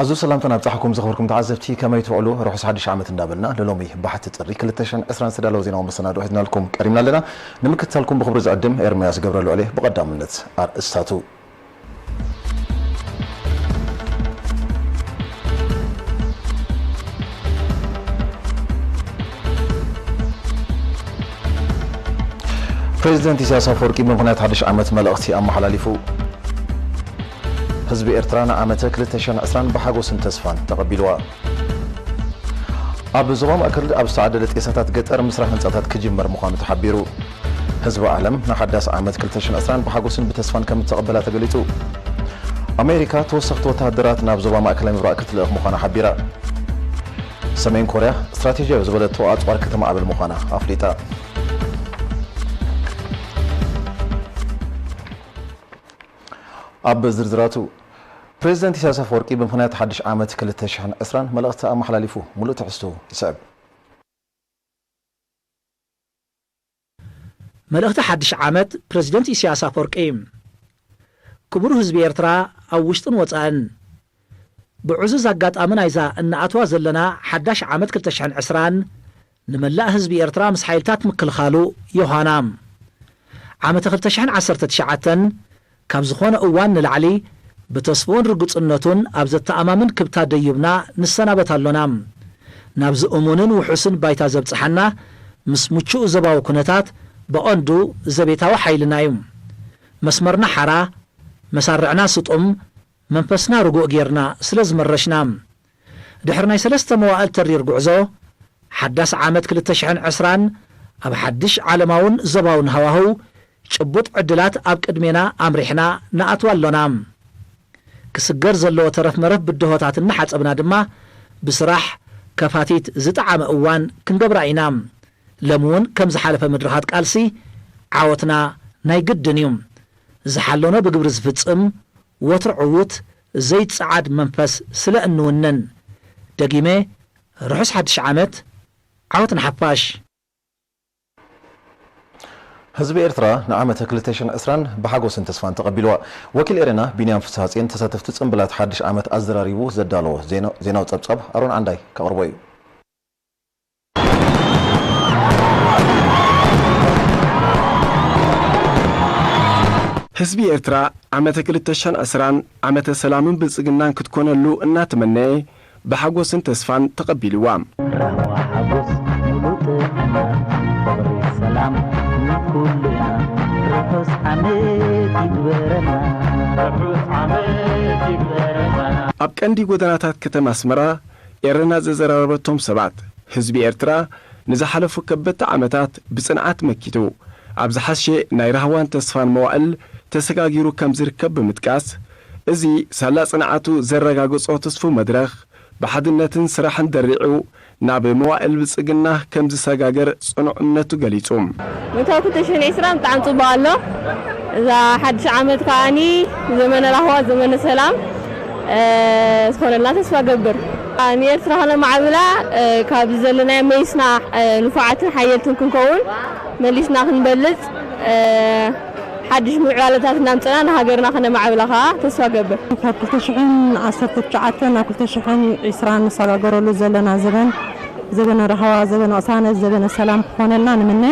ኣዝዩ ሰላምታና ኣብጻሕኩም ዝኸበርኩም ተዓዘብቲ፣ ከመይ ትውዕሉ? ርሑስ ሓድሽ ዓመት እንዳበልና ንሎሚ ባሕቲ ጥሪ ክልተ ሽሕን ዕስራን ዝተዳለወ ዜናዊ መሰናድኦ ሒዝናልኩም ቀሪብና ኣለና። ንምክትታልኩም ብኽብሪ ዝዕድም ኤርምያስ ገብረ ልዑል እየ። ብቐዳምነት ኣርእስታቱ። ፕሬዚደንት ኢሳያስ ኣፈወርቂ ብምኽንያት ሓድሽ ዓመት መልእኽቲ ኣመሓላሊፉ። ህዝቢ ኤርትራ ንዓመተ ክልተ ሽሕን ዕስራን ብሓጎስን ተስፋን ተቐቢልዋ። ኣብ ዞባ ማእከል ኣብ ዝተዓደለ ጤሳታት ገጠር ምስራሕ ህንጻታት ክጅመር ምዃኑ ተሓቢሩ። ህዝቢ ዓለም ንሓዳስ ዓመት ክልተ ሽሕን ዕስራን ብሓጎስን ብተስፋን ከም እተቐበላ ተገሊጹ። ኣሜሪካ ተወሰኽቲ ወተሃደራት ናብ ዞባ ማእከላይ ምብራቕ ክትልእኽ ምዃና ሓቢራ። ሰሜን ኮርያ ስትራቴጂያዊ ዝበለቶ ኣጽዋር ከተማዕብል ምዃና ኣፍሊጣ። ኣብ ዝርዝራቱ፣ ፕሬዚደንት ኢሳያስ ኣፈወርቂ ብምኽንያት ሓድሽ ዓመት ክልተ ሽሕን ዕስራን መልእኽቲ ኣመሓላሊፉ። ሙሉእ ትሕዝቱ ይስዕብ። መልእኽቲ ሓድሽ ዓመት ፕሬዚደንት ኢሳያስ ኣፈወርቂ። ክቡር ህዝቢ ኤርትራ ኣብ ውሽጥን ወጻእን፣ ብዕዙዝ ኣጋጣሚ ናይዛ እንኣትዋ ዘለና ሓዳሽ ዓመት ክልተ ሽሕን ዕስራን ንመላእ ህዝቢ ኤርትራ ምስ ሓይልታት ምክልኻሉ ዮሃና። ዓመተ ክልተ ሽሕን ዓሰርተ ትሽዓተን ካብ ዝኾነ እዋን ንላዕሊ ብተስፍኡን ርግጽነቱን ኣብ ዘተኣማምን ክብታ ደዩብና ንሰናበት ኣሎና። ናብዚ እሙንን ውሑስን ባይታ ዘብጽሓና ምስ ምቹእ ዞባዊ ኩነታት ብቐንዱ ዘቤታዊ ሓይልና እዩ። መስመርና ሓራ፣ መሳርዕና ስጡም፣ መንፈስና ርጉእ ጌርና ስለ ዝመረሽና። ድሕሪ ናይ ሰለስተ መዋእል ተሪር ጉዕዞ፣ ሓዳስ ዓመት ክልተ ሽሕን ዕስራን ኣብ ሓድሽ ዓለማውን ዞባውን ሃዋህው ጭቡጥ ዕድላት ኣብ ቅድሜና ኣምሪሕና ንኣትው ኣሎና። ክስገር ዘለዎ ተረፍ መረፍ ብድሆታት እናሓጸብና ድማ ብስራሕ ከፋቲት ዝጠዓመ እዋን ክንገብራ ኢና። ሎሚ እውን ከም ዝሓለፈ መድረኻት ቃልሲ ዓወትና ናይ ግድን እዩ። ዝሓለኖ ብግብሪ ዝፍጽም ወትሩ ዕዉት ዘይጸዓድ መንፈስ ስለ እንውንን። ደጊመ ርሑስ ሓድሽ ዓመት ዓወት ንሓፋሽ። ህዝቢ ኤርትራ ንዓመተ ክልተ ሽሕን ዕስራን ብሓጎስን ተስፋን ተቐቢልዋ። ወኪል ኤረና ቢንያም ፍስሃጽዮን ተሳተፍቲ ጽምብላት ሓድሽ ዓመት ኣዘራሪቡ ዘዳለዎ ዜና- ዜናዊ ጸብጻብ ኣሮን ዓንዳይ ከቕርቦ እዩ። ህዝቢ ኤርትራ ዓመተ ክልተ ሽሕን ዕስራን ዓመተ ሰላምን ብልጽግናን ክትኮነሉ እናተመነየ ብሓጎስን ተስፋን ተቐቢልዋ። ራህዋ ሓጎስ ሙሉእ ጥዕና ፍቕሪ ሰላም ንኩልና ርሑስ ዓመት ይግበረና። ርሑስ ዓመት ይግበረና። ኣብ ቀንዲ ጎደናታት ከተማ ኣስመራ ኤረና ዘዘራረበቶም ሰባት ህዝቢ ኤርትራ ንዝሓለፉ ከበድቲ ዓመታት ብጽንዓት መኪቱ ኣብ ዝሓሸ ናይ ራህዋን ተስፋን መዋእል ተሰጋጊሩ ከም ዝርከብ ብምጥቃስ፣ እዚ ሳላ ጽንዓቱ ዘረጋገጾ ትስፉው መድረኽ ብሓድነትን ስራሕን ደሪዑ ናብ መዋእል ብልጽግና ከም ዝሰጋገር ጽኑዕ እምነቱ ገሊጹ። ምእታው ክልተ ሽሕን ዕስራን ብጣዕሚ ጽቡቕ ኣሎ። እዛ ሓድሽ ዓመት ከኣኒ ዘመነ ራህዋ፣ ዘመነ ሰላም ዝኾነልና ተስፋ ገብር። ንኤርትራ ከነማዕብላ ካብ ዘለናዮ መይስና ንፉዓትን ሓየልትን ክንከውን መሊስና ክንበልጽ ሓድሽ ምዕባለታት እናምጸና ንሃገርና ከነማዕብላ ከኣ ተስፋ ገብር። ካብ ክልተ ሽሕን ዓሰርተ ትሽዓተ ናብ ክልተ ሽሕን ዕስራን ንሰጋገረሉ ዘለና ዘበን፣ ዘበነ ራህዋ፣ ዘበነ ቅሳነት፣ ዘበነ ሰላም ክኾነልና ንምነ።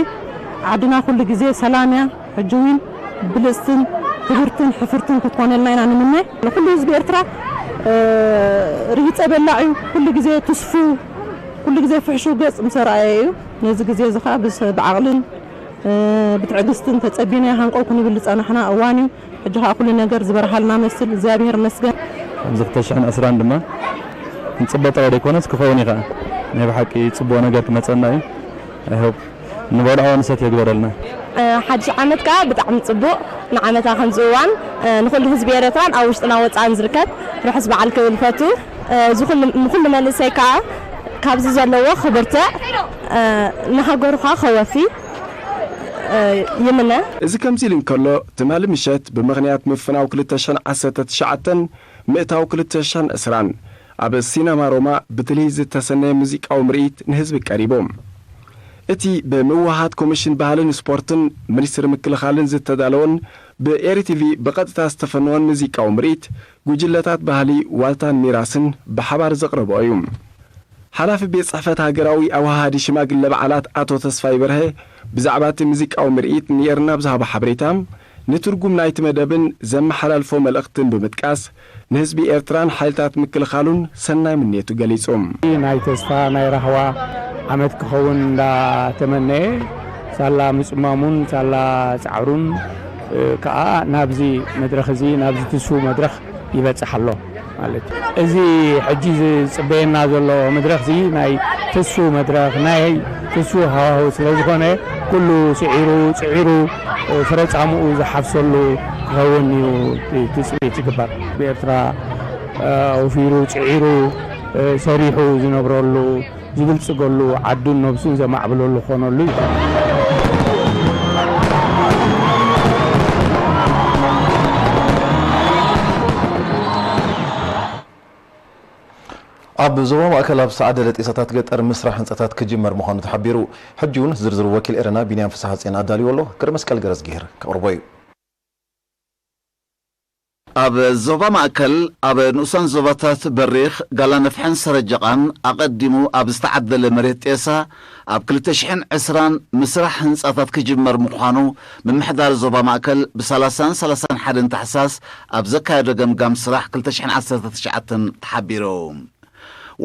ዓድና ኩሉ ግዜ ሰላም እያ። ሕጂ እውን ብልጽትን ክብርትን ሕፍርትን ክትኮነልና ኢና ንምነ። ንኩሉ ህዝቢ ኤርትራ ርሂጸ በላዕ እዩ። ኩሉ ግዜ ትስፉ፣ ኩሉ ግዜ ፍሕሹው ገጽ ምስ ኣርኣየ እዩ። ነዚ ግዜ እዚ ከኣ ብዓቕልን ብትዕግስትን ተጸቢናዮ ሃንቀው ክንብል ዝጸናሕና እዋን እዩ። ሕጂ ከኣ ኩሉ ነገር ዝበርሃልና መስል እግዚኣብሔር ይመስገን። ኣብዚ ክልተ ሽሕን ዕስራን ድማ ክንጽበ ጥራይ ዘይኮነስ ክኸውን እዩ ከኣ። ናይ ብሓቂ ጽቡቕ ነገር ክመጸና እዩ። I hope ንበልዖ ንሰትዮ ይግበረልና። ሓድሽ ዓመት ከኣ ብጣዕሚ ጽቡቕ ንዓመታ ከምዚ እዋን ንኹሉ ህዝቢ ኤረትራን ኣብ ውሽጥና ወጻእን ዝርከብ ርሑስ በዓል ክብል ፈቱ። ንኹሉ መንእሰይ ከኣ ካብዚ ዘለዎ ክብርትዕ ንሃገሩ ከኣ ከወፊ ይምነ። እዚ ከምዚ ኢሉ እንከሎ ትማሊ ምሸት ብምኽንያት ምፍናው ክልተ ሽሕን ዓሰርተ ትሽዓተን ምእታው ክልተ ሽሕን ዕስራን ኣብ ሲነማ ሮማ ብትልሂት ዝተሰነየ ሙዚቃዊ ምርኢት ንህዝቢ ቀሪቡ። እቲ ብምውሃሃድ ኮሚሽን ባህልን ስፖርትን ሚኒስትሪ ምክልኻልን ዝተዳለወን ብኤሪ ቲቪ ብቐጥታ ዝተፈነወን ሙዚቃዊ ምርኢት፣ ጉጅለታት ባህሊ ዋልታን ሚራስን ብሓባር ዘቕረብኦ እዩ። ሓላፊ ቤት ጽሕፈት ሃገራዊ ኣወሃሃዲ ሽማግለ በዓላት ኣቶ ተስፋይ በርሀ ብዛዕባ እቲ ሙዚቃዊ ምርኢት ንኤርና ብዝሃቦ ሓበሬታ፣ ንትርጉም ናይቲ መደብን ዘመሓላልፎ መልእኽትን ብምጥቃስ፣ ንህዝቢ ኤርትራን ሓይልታት ምክልኻሉን ሰናይ ምንየቱ ገሊጹ። ናይ ተስፋ፣ ናይ ራህዋ ዓመት ክኸውን እንዳተመነየ፣ ሳላ ምጽማሙን ሳላ ጻዕሩን፣ እ፣ ከኣ ናብዚ መድረኽ እዚ፣ ናብዚ ትስፉው መድረኽ ይበጽሕ ኣሎ ማለት እዩ። እዚ ሕጂ ዝጽበየና ዘሎ መድረኽ እዚ ናይ ትስፉው መድረኽ፣ ናይ ትስፉው ሃዋህው ስለ ዝኾነ፣ ኩሉ ስዒሩ፣ ጽዒሩ፣ እ፣ ፍረ ጻምኡ ዝሓፍሰሉ ክኸውን እዩ እቲ ትጽቢት ዝግበር። ብኤርትራ፣ እ፣ ወፊሩ፣ ጽዒሩ፣ እ፣ ሰሪሑ ዝነብረሉ፣ ዝብልጽገሉ፣ ዓዱን ነብሱን ዘማዕብለሉ ክኾነሉ እዩ። ኣብ ዞባ ማእከል ኣብ ዝተዓደለ ጤሳታት ገጠር ምስራሕ ህንጻታት ክጅመር ምዃኑ ተሓቢሩ። ሕጂ እውን ዝርዝር ወኪል ኤረና ቢንያም ፍስሓጽዮን ኣዳልዩ ኣሎ። ገብረመስቀል ገረዝጊሄር ከቕርቦ እዩ። ኣብ ዞባ ማእከል፣ ኣብ ንኡሳን ዞባታት በሪኽ፣ ጋላነፍሐን ሰረጀቓን ኣቐዲሙ ኣብ ዝተዓደለ መሬት ጤሳ፣ ኣብ ክልተ ሽሕን ዕስራን ምስራሕ ህንጻታት ክጅመር ምዃኑ ምምሕዳር ዞባ ማእከል ብሰላሳን ሰላሳን ሓደን ታሕሳስ ኣብ ዘካየዶ ገምጋም ስራሕ ክልተ ሽሕን ዓሰርተ ትሽዓተን ተሓቢሩ።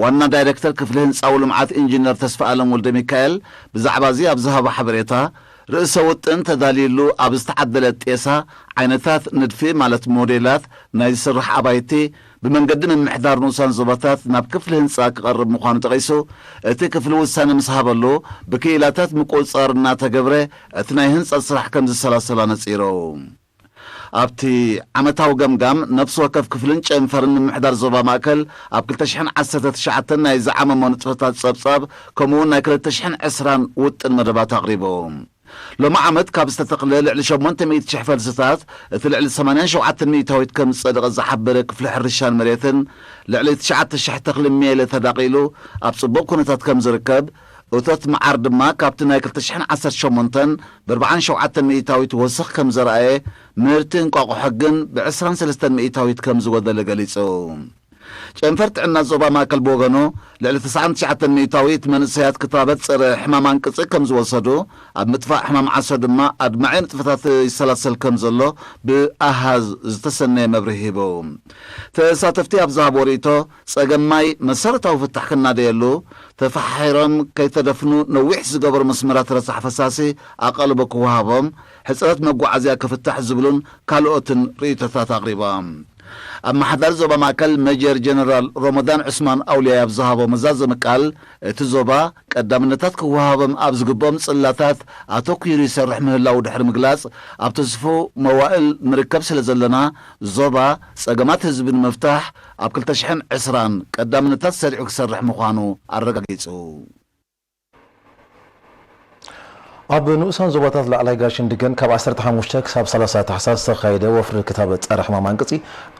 ዋና ዳይረክተር ክፍሊ ህንጻዊ ልምዓት ኢንጂነር ተስፋኣለም ወልደሚካኤል ብዛዕባ እዚ ኣብ ዝሃቦ ሓበሬታ፣ ርእሰ ውጥን ተዳልዩሉ ኣብ ዝተዓደለ ጤሳ ዓይነታት ንድፊ ማለት ሞዴላት ናይ ዝስራሕ ኣባይቲ ብመንገዲ ምምሕዳር ንኡሳን ዞባታት ናብ ክፍሊ ህንጻ ክቐርብ ምዃኑ ጠቒሱ፣ እቲ ክፍሊ ውሳነ ምስ ሃበሉ ብክኢላታት ምቁጽጻር እናተገብረ እቲ ናይ ህንጸት ስራሕ ከም ዝሰላሰል ኣነጺሩ። ኣብቲ ዓመታዊ ገምጋም፣ ነፍሲ ወከፍ ክፍልን ጨንፈርን ምምሕዳር ዞባ ማእከል ኣብ ክልተ ሽሕን ዓሰርተ ትሽዓተን ናይ ዝዓመሞ ንጥፈታት ጸብጻብ፣ ከምኡውን ናይ ክልተ ሽሕን ዕስራን ውጥን መደባት ኣቕሪቡ። ሎሚ ዓመት ካብ ዝተተኽለ ልዕሊ ሸሞንተ ሚእቲ ሽሕ ፈልስታት፣ እቲ ልዕሊ ሰማንያን ሸውዓተን ሚእታዊት ከም ዝጸደቐ ዝሓበረ ክፍሊ ሕርሻን መሬትን፣ ልዕሊ ትሽዓተ ሽሕ ተኽሊ ሜለ ተዳቒሉ ኣብ ጽቡቕ ኩነታት ከም ዝርከብ፣ እቶት መዓር ድማ ካብቲ ናይ ክልተ ሽሕን ዓሰርተ ሸሞንተን ብኣርብዓን ሸውዓተን ሚእታዊት ወሰኽ ከም ዘርኣየ፣ ምህርቲ እንቋቑሖ ግን ብዕስራን ሰለስተን ሚእታዊት ከም ዝጎደለ ገሊጹ። ጨንፈር ጥዕና ዞባ ማእከል ብወገኑ፣ ልዕሊ ተስዓን ትሽዓተን ሚእታዊት መንእሰያት ክታበት ጸረ ሕማም ኣንቅጺ ከም ዝወሰዱ፣ ኣብ ምጥፋእ ሕማም ዓሶ ድማ ኣድማዒ ንጥፈታት ይሰላሰል ከም ዘሎ ብኣሃዝ ዝተሰነየ መብርሂ ሂቡ። ተሳተፍቲ ኣብ ዝሃብዎ ርእይቶ፣ ጸገም ማይ መሰረታዊ ፍታሕ ክናደየሉ፣ ተፈሓሒሮም ከይተደፍኑ ነዊሕ ዝገበሩ መስመራት ረሳሕ ፈሳሲ ኣቓልቦ ክወሃቦም፣ ሕጽረት መጓዓዝያ ክፍታሕ ዝብሉን ካልኦትን ርእይቶታት ኣቕሪቦም። ኣመሓዳሪ ዞባ ማእከል ሜጀር ጀነራል ሮሞዳን ዑስማን ኣውልያይ ኣብ ዝሃቦ መዛዘሚ ቃል፣ እቲ ዞባ ቀዳምነታት ክወሃቦም ኣብ ዝግብኦም ጽላታት ኣተኲሩ ይሰርሕ ምህላዉ ድሕሪ ምግላጽ፣ ኣብ ትስፉው መዋእል ንርከብ ስለ ዘለና፣ ዞባ ጸገማት ህዝቢ ንምፍታሕ ኣብ ክልተ ሽሕን ዕስራን ቀዳምነታት ሰሪዑ ክሰርሕ ምዃኑ ኣረጋጊጹ። ኣብ ንኡሳን ዞባታት ላዕላይ ጋሽን ድገን ካብ ዓሰርተ ሓሙሽተ ክሳብ ሰላሳ ታሕሳስ ዝተኻየደ ወፍሪ ክታበት ጸረ ሕማም ኣንቅጺ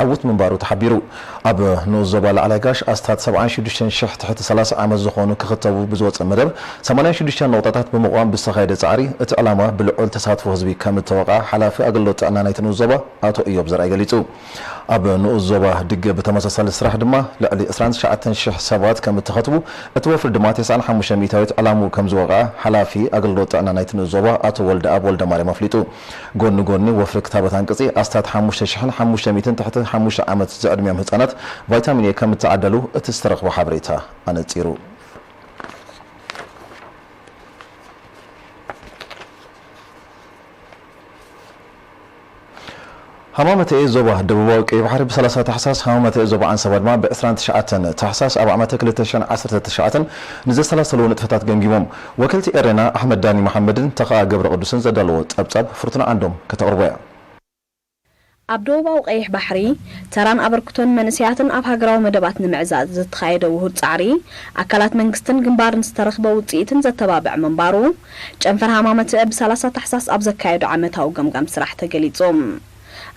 ዕዉት ምንባሩ ተሓቢሩ። ኣብ ንኡስ ዞባ ላዕላይ ጋሽ ኣስታት ሰብዓን ሽዱሽተን ሽሕ ትሕቲ ሰላሳ ዓመት ዝኾኑ ክኽተቡ ብዝወጸ መደብ፣ ሰማንያን ሽዱሽተን ነቑጣታት ብምቕዋም ብዝተኻየደ ጻዕሪ፣ እቲ ዕላማ ብልዑል ተሳትፎ ህዝቢ ከም እተወቕዐ ሓላፊ ኣገልግሎት ጥዕና ናይቲ ንኡስ ዞባ ኣቶ እዮብ ዘርኣይ ገሊጹ። ኣብ ንኡስ ዞባ ድገ ብተመሳሳሊ ስራሕ ድማ ልዕሊ ዕስራን ትሽዓተን ሽሕ ሰባት ከም እተኸትቡ፣ እቲ ወፍሪ ድማ ተስዓን ሓሙሽተ ሚእታዊት ዕላምኡ ከም ዝወቕዐ ሓላፊ ኣገልግሎት ጥዕና ናይቲ ንኡስ ዞባ ኣቶ ወልደኣብ ወልደማርያም ኣፍሊጡ። ጎኒ ጎኒ ወፍሪ ክታበት ኣንቅጺ፣ ኣስታት ሓሙሽተ ሽሕን ሓሙሽተ ሚእትን ትሕቲ ሓሙሽተ ዓመት ዝዕድሚኦም ህጻናት ቫይታሚን ኤ ከም እተዓደሉ እቲ ዝተረኽበ ሓበሬታ ኣነጺሩ። ሃማመተኤ ዞባ ደቡባዊ ቀይ ባሕሪ ብሰላሳ ታሕሳስ፣ ሃማመተኤ ዞባ ዓንሰባ ድማ ብዕስራን ትሽዓተን ታሕሳስ ኣብ ዓመተ ክልተ ሽሕን ዓሰርተ ትሽዓተን ንዘሰላሰልዎ ንጥፈታት ገምጊሞም። ወከልቲ ኤሬና ኣሕመድ ዳኒ መሓመድን ተኸኣ ገብረ ቅዱስን ዘዳለዎ ጸብጻብ ፍርቱና ዓንዶም ከተቕርቦ እያ። ኣብ ደቡባዊ ቀይሕ ባሕሪ ተራን ኣበርክቶን መንእሰያትን ኣብ ሃገራዊ መደባት ንምዕዛዝ ዝተኻየደ ውሁድ ጻዕሪ፣ ኣካላት መንግስትን ግንባርን ዝተረኽበ ውጽኢትን ዘተባብዕ ምንባሩ፣ ጨንፈር ሃማመተኤ ብሰላሳ ታሕሳስ ኣብ ዘካየዶ ዓመታዊ ገምጋም ስራሕ ተገሊጹ።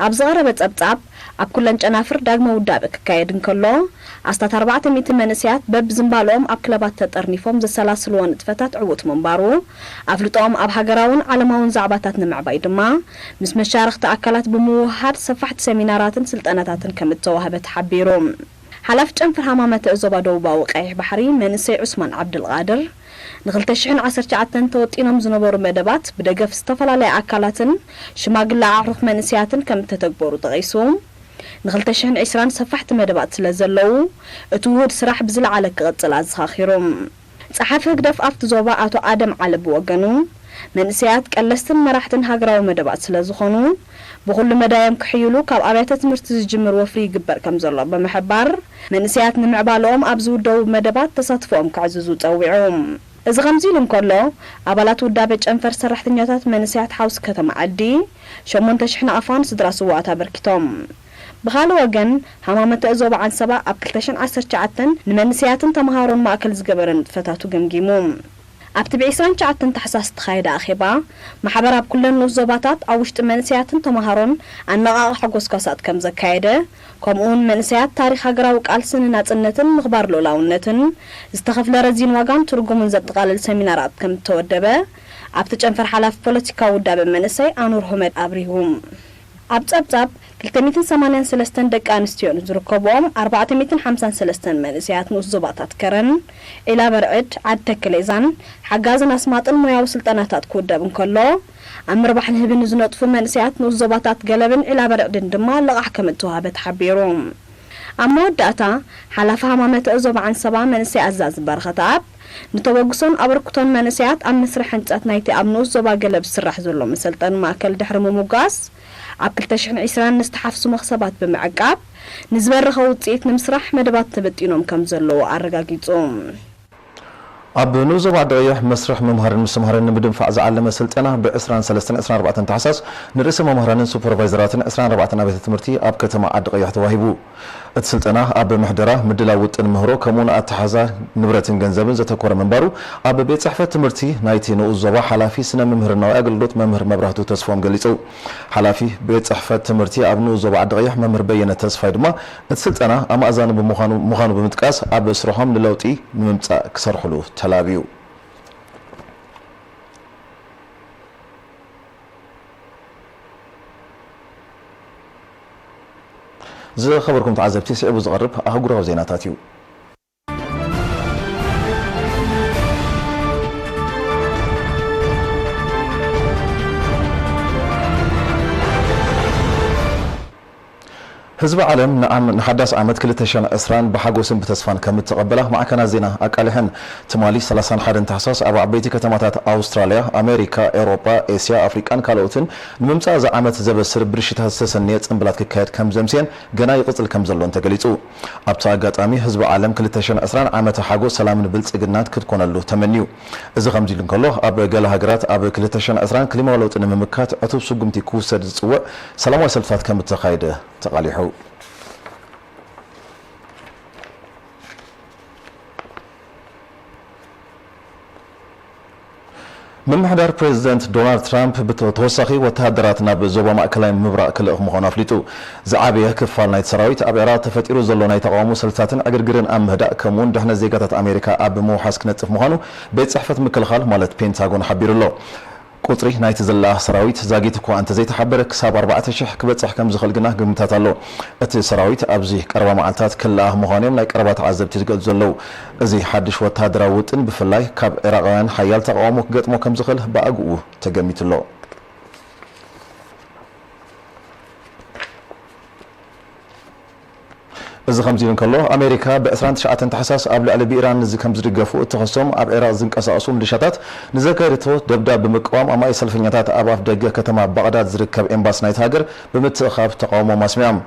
ኣብ ዝቐረበ ጸብጻብ፣ ኣብ ኩለን ጨናፍር ዳግመ ውዳበ ክካየድ እንከሎ፣ ኣስታት ኣርባዕተ ሚእቲ መንእሰያት በብዝምባልኦም ኣብ ክለባት ተጠርኒፎም ዘሰላስልዎ ንጥፈታት ዕዉት ምንባሩ ኣፍልጦኦም ኣብ ሃገራውን ዓለማውን ዛዕባታት ንምዕባይ ድማ ምስ መሻርኽቲ ኣካላት ብምውህሃድ ሰፋሕቲ ሰሚናራትን ስልጠናታትን ከም እተዋህበ ተሓቢሩ። ሓላፊ ጨንፈር ሃማመተ እዞባ ደቡባዊ ቀይሕ ባሕሪ መንእሰይ ዑስማን ዓብድልቃድር፣ ንክልተ ሽሕን ዓሰርተ ትሽዓተን ተወጢኖም ዝነበሩ መደባት ብደገፍ ዝተፈላለያ ኣካላትን ሽማግለ ኣዕሩኽ መንእሰያትን ከም እተተግበሩ ጠቒሱ፣ ንክልተ ሽሕን ዕስራን ሰፋሕቲ መደባት ስለ ዘለዉ፣ እቲ ውሁድ ስራሕ ብዝለዓለ ክቕጽል ኣዘኻኺሩ። ጸሓፊ ህግደፍ ኣብቲ ዞባ ኣቶ ኣደም ዓለ ብወገኑ፣ መንእሰያት ቀለስትን መራሕትን ሃገራዊ መደባት ስለ ዝኾኑ፣ ብኹሉ መዳዮም ክሕይሉ ካብ ኣብያተ ትምህርቲ ዝጅምር ወፍሪ ይግበር ከም ዘሎ ብምሕባር፣ መንእሰያት ንምዕባለኦም ኣብ ዝውደቡ መደባት ተሳትፎኦም ከዕዝዙ ጸዊዑ። እዚ ከምዚ ኢሉ እንከሎ፣ ኣባላት ውዳበ ጨንፈር ሰራሕተኛታት መንእሰያት ሓውሲ ከተማ ዓዲ፣ ሸሞንተ ሽሕ ናቕፋን ስድራ ስውኣት ኣበርኪቶም። ብኻልእ ወገን፣ ሃማመተ ዞባ ዓንሰባ ኣብ ክልተ ሽሕን ዓሰርተ ትሽዓተን ንመንእሰያትን ተምሃሮን ማእከል ዝገበረ ንጥፈታቱ ገምጊሙ። ኣብቲ ብ ዕስራን ትሽዓተን ታሕሳስ ዝተኻየደ ኣኼባ፣ ማሕበር ኣብ ኩለን ንኡስ ዞባታት ኣብ ውሽጢ መንእሰያትን ተምሃሮን ኣነቓቓሒ ጎስጓሳት ከም ዘካየደ፣ ከምኡውን መንእሰያት ታሪኽ ሃገራዊ ቃልሲ ንናጽነትን ምኽባር ልኡላውነትን፣ ዝተኸፍለ ረዚን ዋጋን ትርጉሙን ዘጠቓልል ሰሚናራት ከም እተወደበ፣ ኣብቲ ጨንፈር ሓላፊ ፖለቲካዊ ውዳበ መንእሰይ ኣኑር ሁመድ ኣብሪሁ። ኣብ ጸብጻብ፣ ክልተ ሚእትን ሰማንያን ሰለስተን ደቂ ኣንስትዮ ንዝርከብኦም፣ ኣርባዕተ ሚእትን ሓምሳን ሰለስተን መንእሰያት ንኡስ ዞባታት ከረን፣ ዒላ በርዕድ፣ ዓዲ ተከሌዛን፣ ሓጋዝን ኣስማጥን ሞያዊ ስልጠናታት ክውደብ እንከሎ፣ ኣብ ምርባሕን ህብን ንዝነጥፉ መንእሰያት ንኡስ ዞባታት ገለብን ዒላ በርዕድን ድማ ልቓሕ ከም እተዋህበ ተሓቢሩ። ኣብ መወዳእታ፣ ሓላፊ ሃማመተ ዞባ ዓንሰባ መንእሰይ ኣዛዚ በረኸት ኣብ ንተበግሶን ኣበርክቶን መንእሰያት ኣብ መስርሕ ህንጸት ናይቲ ኣብ ንኡስ ዞባ ገለብ ዝስራሕ ዘሎ መሰልጠኒ ማእከል ድሕሪ ምሙጋስ፣ ኣብ ክልተ ሽሕን ዕስራን ንዝተሓፍሱ መኽሰባት ብምዕቃብ፣ ንዝበረኸ ውጽኢት ንምስራሕ መደባት ተበጢኖም ከም ዘለዉ ኣረጋጊጹ። ኣብ ንኡስ ዞባ ዓዲ ቀይሕ መስርሕ ምምሃርን ምስትምሃርን ንምድንፋዕ ዝዓለመ ስልጠና ብ ዕስራን ሰለስተን ዕስራን ኣርባዕተን ታሕሳስ ንርእሰ መምህራንን ሱፐርቫይዘራትን ዕስራን ኣርባዕተን ኣብያተ ትምህርቲ ኣብ ከተማ ዓዲ ቀይሕ ተዋሂቡ። እቲ ስልጠና ኣብ ምሕደራ፣ ምድላው ውጥን ምህሮ፣ ከምኡውን ኣተሓዛ ንብረትን ገንዘብን ዘተኮረ ምንባሩ ኣብ ቤት ጽሕፈት ትምህርቲ ናይቲ ንኡስ ዞባ ሓላፊ ስነ ምምህርናዊ ኣገልግሎት መምህር መብራህቱ ተስፎም ገሊጹ። ሓላፊ ቤት ጽሕፈት ትምህርቲ ኣብ ንኡስ ዞባ ዓዲ ቀይሕ መምህር በየነ ተስፋይ ድማ፣ እቲ ስልጠና ኣማእዛኒ ብምዃኑ፣ ምዃኑ ብምጥቃስ፣ ኣብ ስርሖም ንለውጢ ንምምጻእ ክሰርሕሉ ተላብዩ። ዝኸበርኩም ተዓዘብቲ፣ ስዒቡ ዝቐርብ ኣህጉራዊ ዜናታት እዩ። ህዝቢ ዓለም ንዓም-፣ ንሓዳስ ዓመት ክልተ ሽሕን ዕስራን ብሓጎስን ብተስፋን ከም እተቐበላ ማዕከናት ዜና ኣቃሊሐን። ትማሊ ሰላሳን ሓደን ታሕሳስ ኣብ ዓበይቲ ከተማታት ኣውስትራልያ፣ ኣሜሪካ፣ ኤውሮጳ፣ ኤስያ፣ ኣፍሪቃን ካልኦትን ንምምጻእ እዚ ዓመት ዘበስር ብርሽታት ዝተሰነየ ጽምብላት ክካየድ ከም ዘምስየን ገና ይቕጽል ከም ዘሎን ተገሊጹ። ኣብቲ ኣጋጣሚ ህዝቢ ዓለም ክልተ ሽሕን ዕስራን ዓመተ ሓጎስ፣ ሰላምን ብልጽግናን ክትኮነሉ ተመንዩ። እዚ ከምዚ ኢሉ እንከሎ፣ ኣብ ገለ ሃገራት ኣብ ክልተ ሽሕን ዕስራን ክሊማዊ ለውጢ ንምምካት ዕቱብ ስጉምቲ ክውሰድ ዝጽውዕ ሰላማዊ ሰልፍታት ከም እተኻየደ ተቓሊሑ። ምምሕዳር ፕሬዚደንት ዶናልድ ትራምፕ ብተ-፣ ተወሳኺ ወተሃደራት ናብ ዞባ ማእከላይ ምብራቕ ክልእኽ ምዃኑ ኣፍሊጡ። ዝዓበየ ክፋል ናይቲ ሰራዊት ኣብ ዕራቕ ተፈጢሩ ዘሎ ናይ ተቓውሞ ሰልፍታትን ዕግርግርን ኣብ ምህዳእ፣ ከምኡውን ድሕነት ዜጋታት ኣሜሪካ ኣብ ምውሓስ ክነጥፍ ምዃኑ ቤት ጽሕፈት ምክልኻል ማለት ፔንታጎን ሓቢሩ ኣሎ። ቁጽሪ ናይቲ ዝለኣኽ ሰራዊት ዛጊት እኳ እንተዘይተሓበረ፣ ክሳብ ኣርባዕተ ሽሕ ክበጽሕ ከም ዝኽእል ግና ግምታት ኣሎ። እቲ ሰራዊት ኣብዚ ቀረባ መዓልታት ክለኣኽ ምዃኑ እዮም ናይ ቀረባ ተዓዘብቲ ዝገልጹ ዘለዉ። እዚ ሓድሽ ወተሃደራዊ ውጥን ብፍላይ ካብ ዒራቓውያን ሓያል ተቓውሞ ክገጥሞ ከም ዝኽእል ብኣግኡ ተገሚቱ ኣሎ። እዚ ከምዚ ኢሉ እንከሎ፣ ኣሜሪካ ብዕስራን ትሽዓተን ታሕሳስ ኣብ ልዕሊ ብኢራን ንዚ ከም ዝድገፉ እትኸሶም ኣብ ዒራቕ ዝንቀሳቐሱ ምልሻታት ንዘካየደቶ ደብዳብ ብምቅዋም፣ ኣማኢት ሰልፈኛታት ኣብ ኣፍ ደገ ከተማ ባቕዳድ ዝርከብ ኤምባሲ ናይቲ ሃገር ብምትእኻብ ተቓውሞም ኣስሚዖም።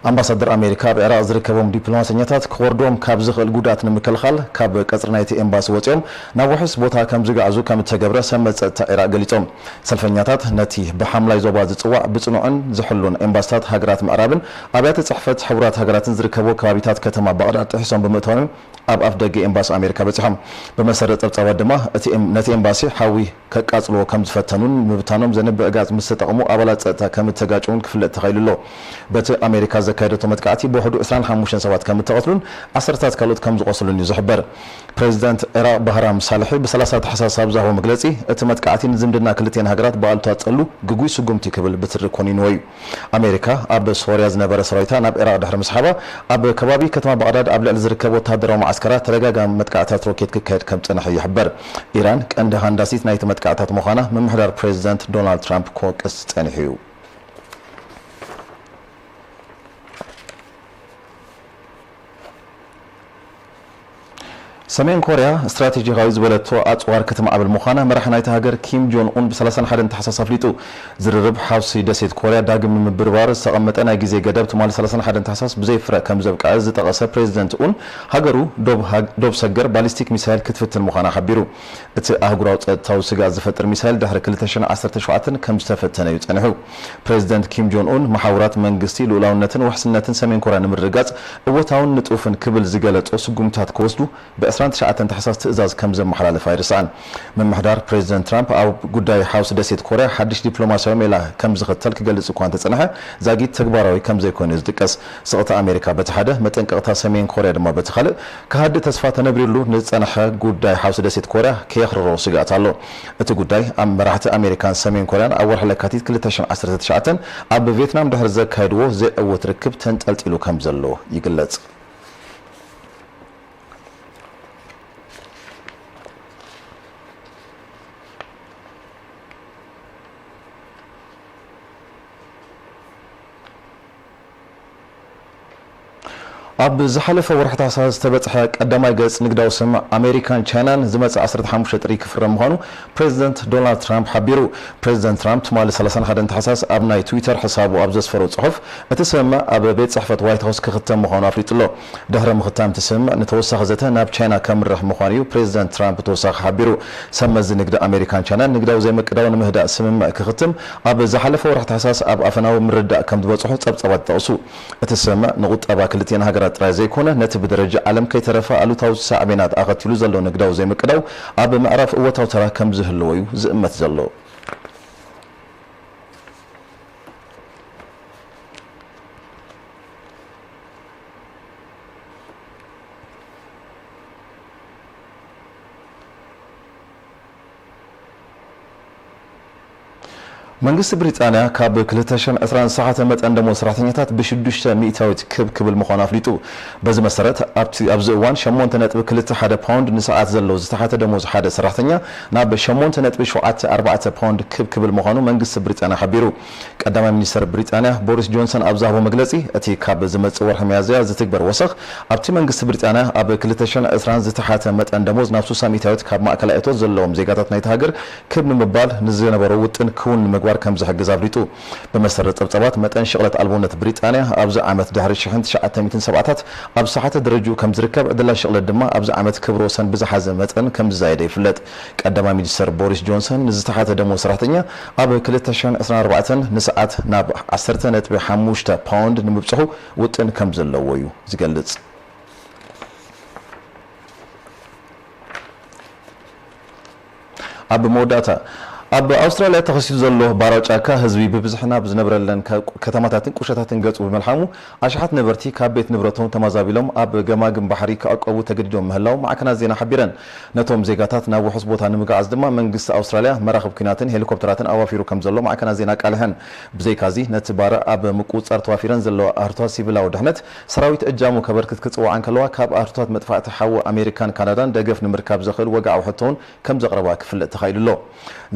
ኣምባሳደር ኣሜሪካ ኣብ ዕራቕ ዝርከቦም ዲፕሎማሰኛታት ክወርዶም ካብ ዝኽእል ጉድኣት ንምክልኻል ካብ ቀጽሪ ናይቲ ኤምባሲ ወጺኦም ናብ ውሑስ ቦታ ከም ዝግዕዙ ከም እተገብረ ሰመ ጸጥታ ዕራቕ ገሊጾም። ሰልፈኛታት ነቲ ብሓምላይ ዞባ ዝጽዋዕ ብጽኑዕን ዝሕሉን ኤምባሲታት ሃገራት ምዕራብን ኣብያተ ጽሕፈት ሕቡራት ሃገራትን ዝርከቦ ከባቢታት ከተማ ባቕዳድ ጥሒሶም ብምእታዎም ኣብ ኣፍ ደገ ኤምባሲ ኣሜሪካ በጺሖም። ብመሰረት ጸብጻባት ድማ እቲ ኤም-፣ ነቲ ኤምባሲ ሓዊ ከቃጽልዎ ከም ዝፈተኑን ምብታኖም ዘንብዕ ጋዝ ምስ ተጠቕሙ ኣባላት ጸጥታ ከም እተጋጨውን ክፍለጥ ተኻኢሉ ኣሎ። በቲ ኣሜሪካ ዘካየደቶ መጥቃዕቲ ብውሕዱ ዕስራን ሓሙሽተን ሰባት ከም እተቐትሉን ዓሰርታት ካልኦት ከም ዝቖሰሉን እዩ ዝሕበር። ፕሬዚደንት ዕራቕ ባህራም ሳልሒ ብ30 ታሕሳስ ኣብ ዝሃቦ መግለጺ፣ እቲ መጥቃዕቲ ንዝምድና ክልቲኤን ሃገራት ብኣሉታ ጸሉ ግጉይ ስጉምቲ ክብል ብትሪ ኮኒንዎ እዩ። ኣሜሪካ ኣብ ሶርያ ዝነበረ ሰራዊታ ናብ ዕራቕ ድሕሪ ምስሓባ፣ ኣብ ከባቢ ከተማ ባቕዳድ ኣብ ልዕሊ ዝርከብ ወተሃደራዊ መዓስከራት ተደጋጋሚ መጥቃዕታት ሮኬት ክካየድ ከም ዝጸንሐ ይሕበር። ኢራን ቀንዲ ሃንዳሲት ናይቲ መጥቃዕታት ምዃና ምምሕዳር ፕሬዚደንት ዶናልድ ትራምፕ ክወቅስ ጸኒሑ እዩ። ሰሜን ኮርያ ስትራቴጂካዊ ዝበለቶ ኣጽዋር ክትማዕብል ምዃና መራሒ ናይቲ ሃገር ኪም ጆን ኡን ብ31 ታሕሳስ ኣፍሊጡ። ዝርርብ ሓውሲ ደሴት ኮርያ ዳግም ንምብርባር ዝተቐመጠ ናይ ግዜ ገደብ ትማሊ 31 ታሕሳስ ብዘይ ፍረ ከም ዘብቅዐ ዝጠቐሰ ፕሬዚደንት ኡን፣ ሃገሩ ዶብ ሃግ-፣ ዶብ ሰገር ባሊስቲክ ሚሳይል ክትፍትን ምዃና ሓቢሩ። እቲ ኣህጉራዊ ጸጥታዊ ስግኣት ዝፈጥር ሚሳይል ድሕሪ ክልተ ሽሕን ዓሰርተ ሸውዓተን ከም ዝተፈተነ እዩ ጸኒሑ። ፕሬዚደንት ኪም ጆን ኡን፣ መሓውራት መንግስቲ ልኡላውነትን ውሕስነትን ሰሜን ኮርያ ንምርግጋጽ እወታውን ንጡፍን ክብል ዝገለጾ ስጉምታት ክወስዱ ብ29 ታሕሳስ ትእዛዝ ከም ዘመሓላለፈ ኣይርሳዕን። ምምሕዳር ፕሬዚደንት ትራምፕ ኣብ ጉዳይ ሓውሲ ደሴት ኮርያ ሓድሽ ዲፕሎማሲያዊ ሜላ ከም ዝኽተል ክገልጽ እኳ እንተጸንሐ፣ ዛጊት ተግባራዊ ከም ዘይኮነ እዩ ዝጥቀስ። ስቕታ ኣሜሪካ በቲ ሓደ፣ መጠንቀቕታ ሰሜን ኮርያ ድማ በቲ ካልእ፣ ክሃድእ ተስፋ ተነብሪሉ ንዝጸንሐ ጉዳይ ሓውሲ ደሴት ኮርያ ከየኽርሮ ስግኣት ኣሎ። እቲ ጉዳይ ኣብ መራሕቲ ኣሜሪካን ሰሜን ኮርያን ኣብ ወርሒ ለካቲት ክልተ ሽሕን ዓሰርተ ትሽዓተን ኣብ ቪየትናም ድሕሪ ዘካየድዎ ዘይዕዉት ርክብ ተንጠልጢሉ ከም ዘሎ ይግለጽ። ኣብ ዝሓለፈ ወርሒ ታሕሳስ ዝተበጽሐ ቀዳማይ ገጽ ንግዳዊ ስምምዕ ኣሜሪካን ቻይናን ዝመጽእ ዓሰርተ ሓሙሽተ ጥሪ ክፍረም ምዃኑ ፕሬዚደንት ዶናልድ ትራምፕ ሓቢሩ። ፕሬዚደንት ትራምፕ ትማሊ ሰላሳን ሓደን ታሕሳስ ኣብ ናይ ትዊተር ሕሳቡ ኣብ ዘስፈሮ ጽሑፍ፣ እቲ ስምምዕ ኣብ ቤት ጽሕፈት ዋይት ሃውስ ክኽተም ምዃኑ ኣፍሊጡ ኣሎ። ድሕሪ ምኽታም እቲ ስምምዕ ንተወሳኺ ዘተ ናብ ቻይና ከምርሕ ምዃኑ እዩ ፕሬዚደንት ትራምፕ ተወሳኺ ሓቢሩ። ሰብ መዚ ንግዲ ኣሜሪካን ቻይናን ንግዳዊ ዘይምቅዳው ንምህዳእ ስምምዕ ክኽትም ኣብ ዝሓለፈ ወርሒ ታሕሳስ ኣብ ኣፈናዊ ምርዳእ ከም ዝበጽሑ ጸብጻባት ይጠቕሱ። እቲ ስምምዕ ንቁጠባ ክልቲኤን ሃገራት ጥራይ ዘይኮነ፣ ነቲ ብደረጃ ዓለም ከይተረፈ ኣሉታዊ ሳዕቤናት ኣኸቲሉ ዘሎ ንግዳዊ ዘይምቅዳው ኣብ ምዕራፍ እወታዊ ተራ ከም ዝህልዎ እዩ ዝእመት ዘሎ። መንግስቲ ብሪጣንያ ካብ ክልተ ሽሕን ዕስራን ዝሰሓተ መጠን ደሞዝ ሰራሕተኛታት ብሽዱሽተ ሚእታዊት ክብ ክብል ምዃኑ ኣፍሊጡ። በዚ መሰረት፣ ኣብቲ፣ ኣብዚ እዋን ሸሞንተ ነጥቢ ክልተ ሓደ ፓውንድ ንሰዓት ዘለዎ ዝተሓተ ደሞዝ ሓደ ሰራሕተኛ ናብ ሸሞንተ ነጥቢ ሸውዓተ ኣርባዕተ ፓውንድ ክብ ክብል ምዃኑ መንግስቲ ብሪጣንያ ሓቢሩ። ቀዳማይ ሚኒስተር ብሪጣንያ ቦሪስ ጆንሰን ኣብ ዝሃቦ መግለጺ፣ እቲ ካብ ዝመጽእ ወርሒ ሚያዝያ ዝትግበር ወሰኽ፣ ኣብቲ መንግስቲ ብሪጣንያ ኣብ ክልተ ሽሕን ዕስራን ዝተሓተ መጠን ደሞዝ ናብ ስሳ ሚእታዊት ካብ ማእከላይ እቶት ዘለዎም ዜጋታት ናይቲ ሃገር ክብ ንምባል ንዝነበሮ ውጥን ክውን ንምግባር ከም ዝሕግዝ ኣፍሊጡ። ብመሰረት ጸብጻባት መጠን ሽቕለት ኣልቦነት ብሪጣንያ ኣብዚ ዓመት ድሕሪ ሽሕን ትሽዓተ ሚእትን ሰብዓታት ኣብ ዝሰሓተ ደረጃኡ ከም ዝርከብ፣ ዕድላት ሽቕለት ድማ ኣብዚ ዓመት ክብረ ወሰን ብዝሓዘ መጠን ከም ዝዛየደ ይፍለጥ። ቀዳማይ ሚኒስተር ቦሪስ ጆንሰን ንዝተሓተ ደሞዝ ሰራሕተኛ ኣብ ክልተ ሽሕን ዕስራን ኣርባዕተን ንሰዓት ናብ ዓሰርተ ነጥቢ ሓሙሽተ ፓውንድ ንምብጽሑ ውጥን ከም ዘለዎ እዩ ዝገልጽ። ኣብ መወዳእታ፣ ኣብ ኣውስትራልያ ተኸሲቱ ዘሎ ባራው ጫካ ህዝቢ ብብዝሒ ናብ ዝነብረለን ከ-፣ ከተማታትን ቁሸታትን ገጹ ብምልሓሙ ኣሽሓት ነበርቲ ካብ ቤት ንብረቶም ተማዛቢሎም ኣብ ገማግም ባሕሪ ክዕቆቡ ተገዲዶም ምህላው ማዕከናት ዜና ሓቢረን። ነቶም ዜጋታት ናብ ውሑስ ቦታ ንምግዓዝ ድማ መንግስቲ ኣውስትራልያ መራኽብ ኲናትን ሄሊኮፕተራትን ኣዋፊሩ ከም ዘሎ ማዕከናት ዜና ኣቃሊሐን። ብዘይካዚ፣ ነቲ ባርዕ ኣብ ምቁጽጻር ተዋፊረን ዘለዋ ኣህርቷት ሲቪላዊ ድሕነት ሰራዊት እጃሙ ከበርክት ክጽውዓ እንከለዋ፣ ካብ ኣህርቷት መጥፋእቲ ሓዊ ኣሜሪካን ካናዳን ደገፍ ንምርካብ ዘኽእል ወግዓዊ ሕቶ እውን ከም ዘቕረባ ክፍለጥ ተኻኢሉ ኣሎ።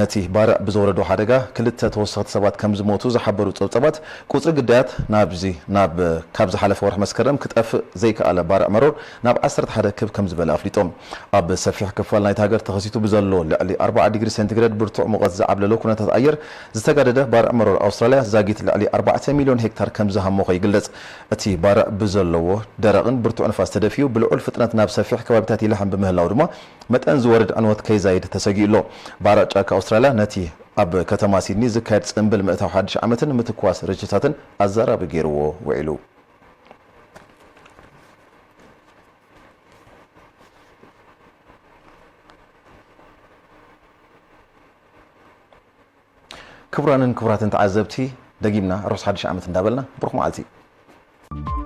ነቲ ባርዕ ብዘውረዶ ሓደጋ ክልተ ተወሰኽቲ ሰባት ከም ዝሞቱ ዝሓበሩ ጸብጸባት፣ ቁጽሪ ግዳያት ናብዚ ናብ ካብ ዝሓለፈ ወርሒ መስከረም ክጠፍእ ዘይከኣለ ባርዕ መሮር ናብ ዓሰርተ ሓደ ክብ ከም ዝበለ ኣፍሊጦም። ኣብ ሰፊሕ ክፋል ናይቲ ሃገር ተኸሲቱ ብዘሎ ልዕሊ ኣርብዓ ዲግሪ ሴንቲግሬድ ብርቱዕ ሙቐት ዝዓብለሎ ኩነታት ኣየር ዝተጋደደ ባርዕ መሮር ኣውስትራልያ ዛጊት ልዕሊ ኣርባዕተ ሚልዮን ሄክታር ከም ዝሃመኾ ይግለጽ። እቲ ባርዕ ብዘለዎ ደረቕን ብርቱዕ ንፋስ ተደፊኡ ብልዑል ፍጥነት ናብ ሰፊሕ ከባቢታት ይልሕም ብምህላው ድማ መጠን ዝወርድ ዕንወት ከይዛይድ ተሰጊኡ ኣሎ። ባርዕ ጫካ ኣውስትራልያ ነቲ ኣብ ከተማ ሲድኒ ዝካየድ ጽምብል ምእታው ሓድሽ ዓመትን ምትኳስ ርችታትን ኣዛራቢ ገይርዎ ውዒሉ። ክቡራንን ክቡራትን ተዓዘብቲ፣ ደጊምና ርሑስ ሓድሽ ዓመት እንዳበልና ብሩኽ መዓልቲ።